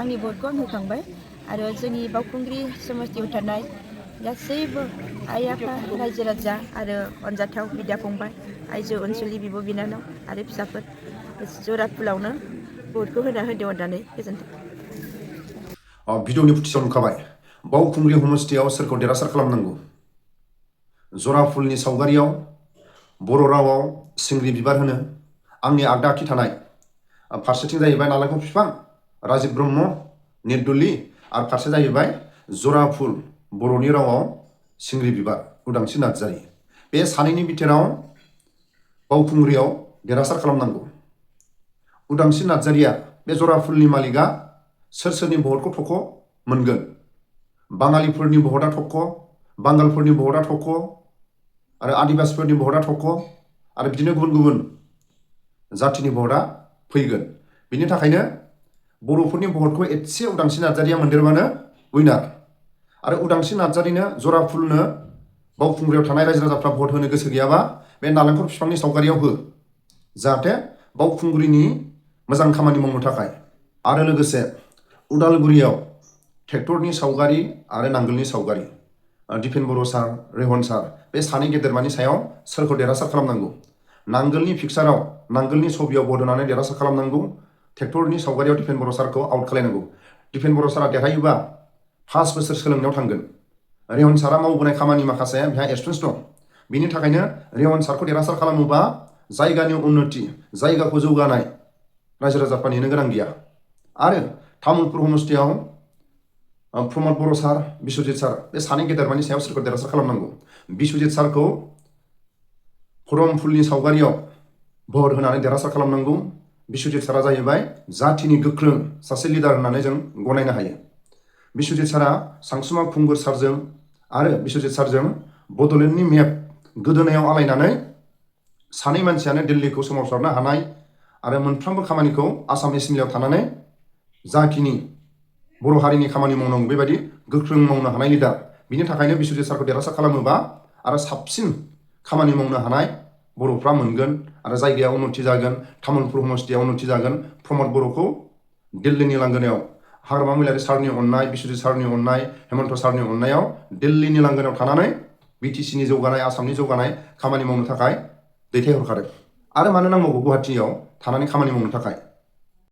आंनि भटखौ आं होखांबाय आरो जोंनि बावखुंग्रि समस्तियाव थानाय गासैबो आइ आफा रायजो राजा आरो अनजाथाव बिदा फंबाय आइजो ओनसोलनि बिब' बिनानाव आरो फिसाफोर जराफुलावनो भटखौ होदों अननानै गोजोन्थों। भिडिअनि फुटिसाव नुखाबाय बावखुंग्रि समस्तियाव सोरखौ देरहासार खालामनांगौ। जराफुलनि सावगारियाव बर' रावाव सिंग्रि बिबार होनो आंनि आगदा आखि थानाय फारसेथिं जाहैबाय नालेंखर बिफां राजिब ब्रह्म निर्दली आरो फारसे जाहैबाय जराफुल बर'नि रावाव सिंग्रि बिबार उदांस्रि नार्जारी। बे सानैनि बिथोराव बावखुंग्रियाव देरहासार खालामनांगौ। उदांस्रि नार्जारीया बे जराफुलनि मालिकआ सोरनि भटखौ थख' मोनगोन। बाङालिफोरनि भटआ थख', बांगालफोरनि भटआ थख' आरो आदिबासिफोरनि भटआ थख' आरो बिदिनो गुबुन गुबुन जाथिनि भटआ फैगोन। बिनि थाखायनो बर'फोरनि भटखौ एसे उदांस्रि नार्जारीया मोनदेरबानो उइनार। आरो उदांस्रि नार्जारीनो जराफुलनो बावखुंग्रियाव थानाय रायजो राजाफ्रा भट होनो गोसो गैयाबा बे नालेंखर बिफांनि सावगारियाव हो, जाहाथे बावखुंग्रिनि मोजां खामानि मावनो थाखाय। आरो लोगोसे उदालगुरियाव ट्रेक्टरनि सावगारि आरो नांगोलनि सावगारि दिपेन बर' सार, रेहन सार बे सानै गेदेरमानि सायाव सोरखौ देरहासार खालामनांगौ। नांगोलनि पिक्साराव नांगोलनि छबियाव भट होनानै देरहासार खालामनांगौ। ट्रेक्टरनि सावगारियाव दिपेन बर' सारखौ आउट खालायनांगौ। दिपेन बर' सारा देरहायोबा 5 बोसोर सोलोंनायाव थांगोन। रेहन सारा मावबोनाय खामानि माखासे बेहा एक्सपिरियेन्स दं। बिनि थाखायनो रेहन सारखौ देरहासार खालामोबा जायगानि उन्नति, जायगाखौ जौगानाय रायजो राजाफ्रा नेनो गोनां गैया। आरो तामुलपुर समस्तियाव प्रमद बर' सार, बिश्वजित सार बे सानै गेदेरमानि सायाव सोरखौ देरहासार खालामनांगौ। बिश्वजित सारखौ फुलनि सावगारियाव भट होनानै देरहासार खालामनांगौ। बिश्वजित सारा जाहैबाय जाथिनि गोख्रों सासे लिडार होननानै जों गनायनो हायो। बिश्वजित सारा सानसुमा खुंगुर सारजों आरो बिश्वजित सारजों बड'लेण्डनि मेप गोदोनायाव आलायनानै सानै मानसियानो दिल्लीखौ सोमावसारनो हानाय आरो मोनफ्रोमबो खामानिखौ आसाम एसेम्बलियाव थानानै जाखिनि बर' हारिनि खामानि मावनांगौ बेबायदि गोख्रों मावनो हानाय लिडार। बिनि थाखायनो बिश्वजित सारखौ देरहासार खालामोबा आरो साबसिन खामानि मावनो हानाय बर'फ्रा मोनगोन आरो जायगाया उन्नति जागोन। तामुलपुर समस्तिया उन्नति जागोन। प्रमद बर'खौ दिल्लीनि लांगोनायाव हाग्रामा महिलारि सारनि अननाय, बिश्वजित सारनि अननाय, हेमन्त सारनि अननायाव दिल्लीनि लांगोनायाव थानानै बिटिसिनि जौगानाय, आसामनि जौगानाय खामानि मावनो थाखाय दैथायहरखादों। आरो मानो नांबावगौ गुवाहाटियाव थानानै खामानि मावनो थाखाय?